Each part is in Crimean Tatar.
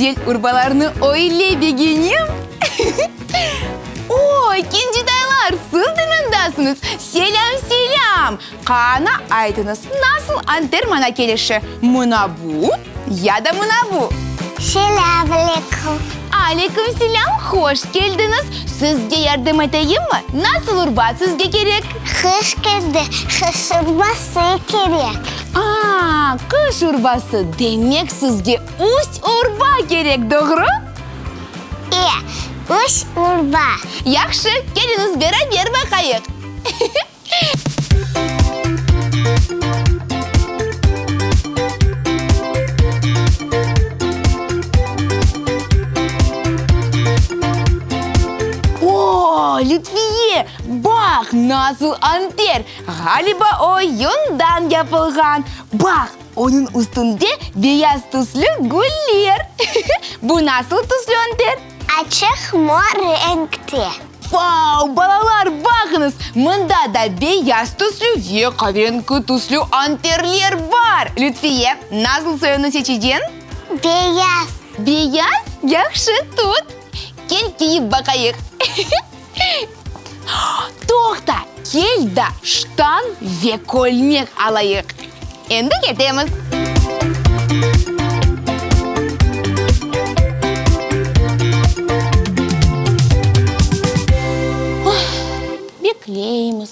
güzel urbalarnı öyle begenem! O, kencitaylar, siz de mındasıñız! Selâm, selâm! Qana, aytıñız, nasıl anter maña kelişe, mına bu ya da mına bu? Selâm aleyküm! Aleyküm selâm, hoş keldiñiz! Sizge yardım eteyimmi? Nasıl urba sizge kerek? Qış keldi, qış urbası kerek. A, qış urbası, demek sizge üst urba kerek, doğru? E, üst urba. Yahşı, keliñiz beraber baqayıq. O, Lütfiye, baq, nasıl anter! Ğaliba o, yundan yapılğan. Baq, onıñ üstünde beyaz tüslü güller. Bu nasıl tüslü anter? Açıq mor renkte. Vau, balalar, baqıñız, mında da beyaz tüslü ve qaverenki tüslü anterler bar! Lütfiye, nasıl soyunı seçeceñ? Beyaz. Beyaz? Yahşı, tut. Kel, kiyip baqayıq. Toqta, kel da ştan ve kölmek alayıq. Endi ketemiz. Bekleymiz.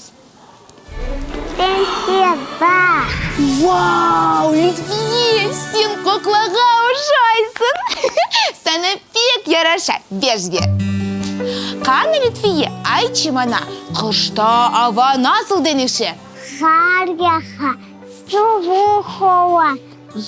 Pensiye, baq! Vau, Lütfiye, sen qoqlağa oşaysıñ! Saña pek yaraşa, beş ber. Qani, Lütfiye, aytçı maña, qışta ava nasıl deñişe? Qar yağa, suvuq ola,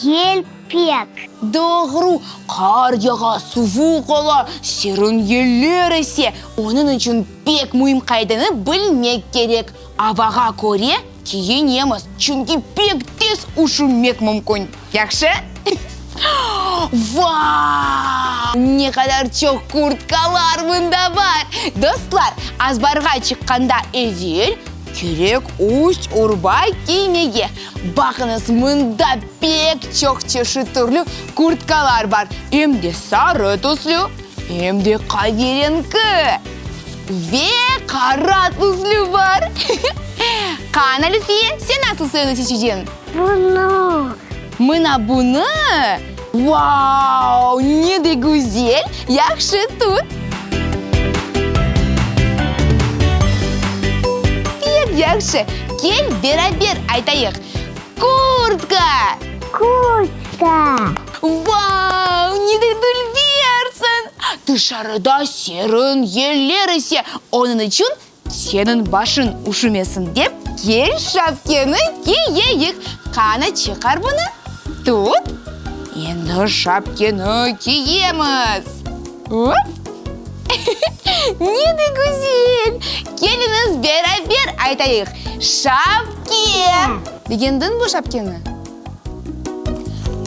yel pek. Doğru, qar yağa, suvuq ola, serin yeller ese. Onıñ içün pek müim qaidanı bilmek kerek, avağa köre kiyinemiz, çünki pek tez üşümek mümkün. Yahşı? Vau! Ne qadar çoq kurtkalar mında bar! Dostlar, azbarğa çıqqanda evel kerek üst urba kiymege. Baqıñız, mında pek çoq çeşit türlü kurtkalar bar, em de sarı tüslü, em de qaverenki ve qara tüslü bar. Qana, Lüfiye, sen nasıl soyunı seçeceñ? Bunı. Mına bunı? Vau, ne de güzel! Yahşı, tut. Pek yahşı! Kel, beraber aytayıq, Kurtka! Kurtka! Vau, ne de dülbersiñ! Tışarıda serin yeller ese, onıñ içün Seniñ başıñ üşümesin dep, kel şapkeni kiyeyik. Qana, çıqar bunı, tut. Endi şapkeni kiyemiz. Op! Ne de güzel! Keliñiz, beraber aytayıq, Şapke! Begendiñ bu şapkeni?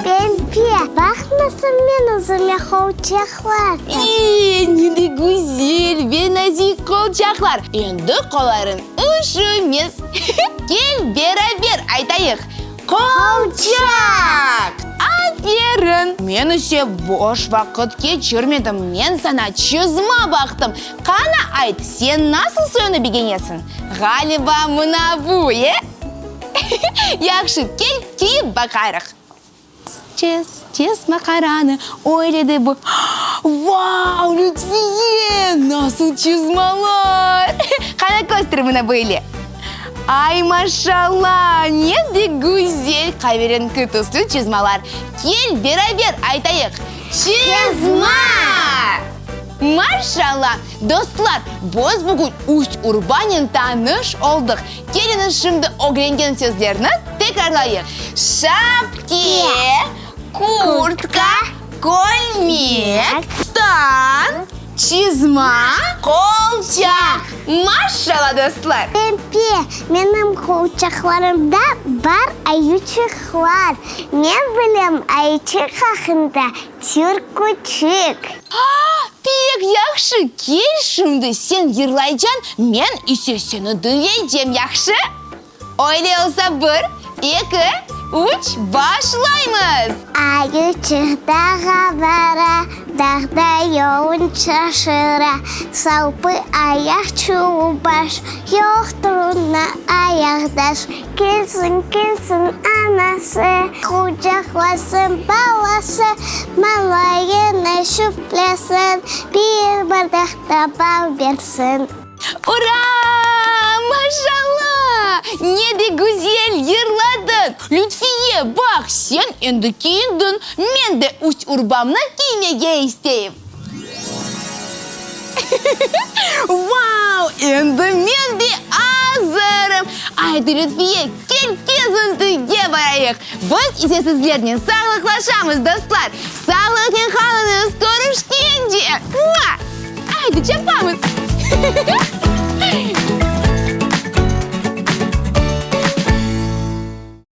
Pempe, baq nasıl men özüme qolçaqlar taptım. E, ne de güzel ve nazik qolçaqlar! Endi qollarıñ üşümez. Kel, beraber aytayıq, Qolçaq! Aferin! Men ise boş vaqıt keçirmedim, men saña çızma baqtım. Qana, ayt, sen nasıl soyunı begenesiñ? Ğaliba, mına bu, e? Yahşı, kel, kiyip baqarıq. Çez, çez maqaranı, öyle de bu. Vau, Lütfiye, nasıl çızmalar! Qana, köster mına böyle. Ay, maşalla, ne de güzel qaverenki tüslü çızmalar! Kel, beraber aytayıq, Çızma! Maşalla! Dostlar, biz bugün üst urbanen tanış oldıq. Keliñiz şimdi ögrengen sözlerni tekrarlayıq, şapke, kurtka, kölmek, ştan, çizma, qolçaq. Maşalla, dostlar! Pempe, menim qolçaqlarımda bar ayuçıqlar. Men bilem ayuçıq aqqında türküçik. A, pek yahşı, kel şimdi sen yırlaycañ, men ise seni diñleycem, yahşı? Öyle olsa bir, eki, üç! üç, başlaymız! Ayuçıq dağa bara, Dağda yolun şaşıra. Salpı ayaq, çul baş, Yoqtır onda ayaqdaş. Kelsin, kelsin anası, Qucaqlasın balası, Mañlayını şüplesin, Bir bardaq da bal bersin. Ura! Maşalla! Ne de güzel yırladıñ! Lütfiye, baq, sen endi kiyindiñ, men de üst urbamnı kiymege isteyim. Vau! Endi men de azırım! Aydı, Lütfiye, kel kezintige barayıq! Biz ise sizlernen sağlıqlaşamız, dostlar! Sağlıqnen qalıñız, körüşkence! Mua! Aydı, çapamız!